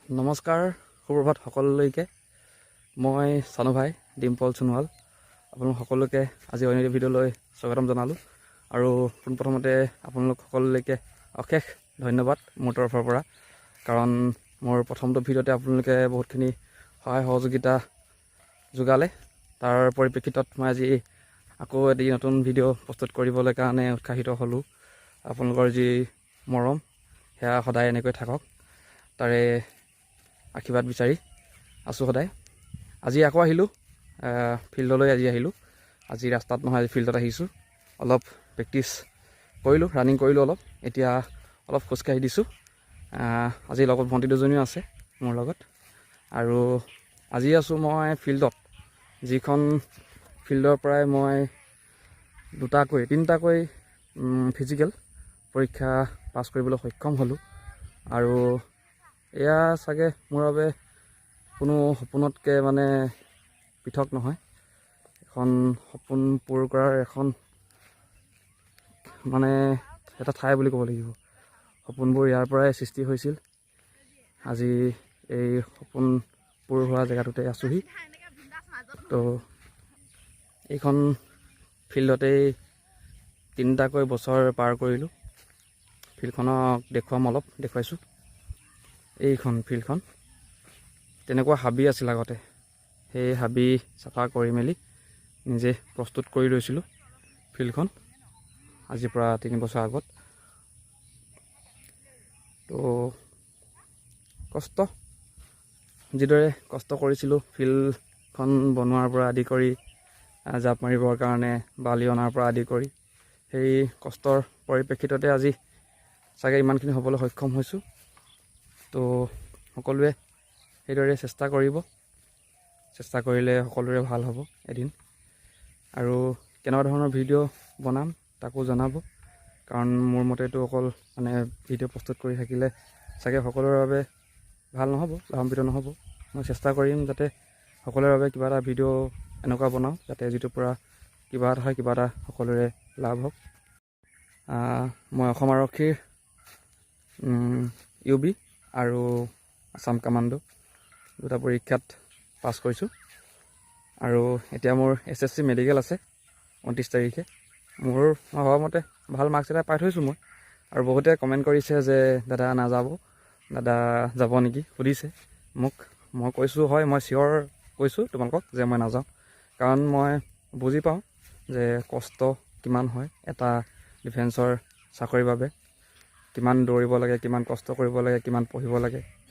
নমস্কাৰ, সুপ্ৰভাত সকলোলৈকে। মই চানু ভাই ডিম্পল সোণোৱাল, আপোনালোক সকলোকে আজি অন্য এটি ভিডিঅ'লৈ স্বাগতম জনালোঁ। আৰু পোনপ্ৰথমতে আপোনালোক সকলোলৈকে অশেষ ধন্যবাদ মোৰ তৰফৰ পৰা, কাৰণ মোৰ প্ৰথমটো ভিডিঅ'তে আপোনালোকে বহুতখিনি সহায় সহযোগিতা যোগালে। তাৰ পৰিপ্ৰেক্ষিতত মই আজি আকৌ এটি নতুন ভিডিঅ' প্ৰস্তুত কৰিবলৈ কাৰণে উৎসাহিত হ'লোঁ। আপোনালোকৰ যি মৰম, সেয়া সদায় এনেকৈ থাকক, তাৰে আশীৰ্বাদ বিচাৰি আছোঁ সদায়। আজি আকৌ আহিলোঁ ফিল্ডলৈ। আজি আহিলোঁ, আজি ৰাস্তাত নহয়, আজি ফিল্ডত আহিছোঁ। অলপ প্ৰেক্টিছ কৰিলোঁ, ৰানিং কৰিলোঁ অলপ, এতিয়া অলপ খোজকাঢ়ি দিছোঁ। আজি লগত ভণ্টি দুজনীও আছে মোৰ লগত। আৰু আজি আছোঁ মই ফিল্ডত, যিখন ফিল্ডৰ পৰাই মই দুটাকৈ তিনিটাকৈ ফিজিকেল পৰীক্ষা পাছ কৰিবলৈ সক্ষম হ'লোঁ। আৰু এয়া চাগে মোৰ বাবে কোনো সপোনতকৈ মানে পৃথক নহয়, এখন সপোন পূৰ কৰাৰ এখন মানে এটা ঠাই বুলি ক'ব লাগিব। সপোনবোৰ ইয়াৰ পৰাই সৃষ্টি হৈছিল। আজি এই সপোন পূৰ হোৱা জেগাটোতে আছোঁহি। তো এইখন ফিল্ডতেই তিনিটাকৈ বছৰ পাৰ কৰিলোঁ। ফিল্ডখনক দেখুৱাম, অলপ দেখুৱাইছোঁ। এইখন ফিল্ডখন তেনেকুৱা হাবি আছিল আগতে। সেই হাবি চাফা কৰি মেলি নিজে প্ৰস্তুত কৰি লৈছিলোঁ ফিল্ডখন আজিৰ পৰা 3 বছৰ আগত। তো কষ্ট, যিদৰে কষ্ট কৰিছিলোঁ ফিল্ডখন বনোৱাৰ পৰা আদি কৰি, জাঁপ মাৰিবৰ কাৰণে বালি অনাৰ পৰা আদি কৰি, সেই কষ্টৰ পৰিপ্ৰেক্ষিততে আজি চাগে ইমানখিনি হ'বলৈ সক্ষম হৈছোঁ। তো সকলোৱে সেইদৰে চেষ্টা কৰিব। চেষ্টা কৰিলে সকলোৰে ভাল হ'ব এদিন। আৰু কেনেকুৱা ধৰণৰ ভিডিঅ' বনাম তাকো জনাব, কাৰণ মোৰ মতেতো অকল মানে ভিডিঅ' প্ৰস্তুত কৰি থাকিলে চাগে সকলোৰে বাবে ভাল নহ'ব, লাভান্বিত নহ'ব। মই চেষ্টা কৰিম যাতে সকলোৰে বাবে কিবা এটা ভিডিঅ' এনেকুৱা বনাওঁ যাতে যিটোৰ পৰা কিবা এটা হয়, কিবা এটা সকলোৰে লাভ হওক। মই অসম আৰক্ষীৰ ইউ বি আৰু আছাম কামাণ্ডো দুটা পৰীক্ষাত পাছ কৰিছোঁ। আৰু এতিয়া মোৰ এছএছচি মেডিকেল আছে 29 তাৰিখে। মই ভবা মতে ভাল মাৰ্কছ এটা পাই থৈছোঁ মই। আৰু বহুতে কমেণ্ট কৰিছে যে দাদা নাযাব, দাদা যাব নেকি সুধিছে মোক। মই কৈছোঁ, হয়, মই চিয়'ৰ কৈছোঁ তোমালোকক যে মই নাযাওঁ, কাৰণ মই বুজি পাওঁ যে কষ্ট কিমান হয়। এটা ডিফেন্সৰ চাকৰিৰ বাবে কিমান দৌৰিব লাগে, কিমান কষ্ট কৰিব লাগে, কিমান পঢ়িব লাগে।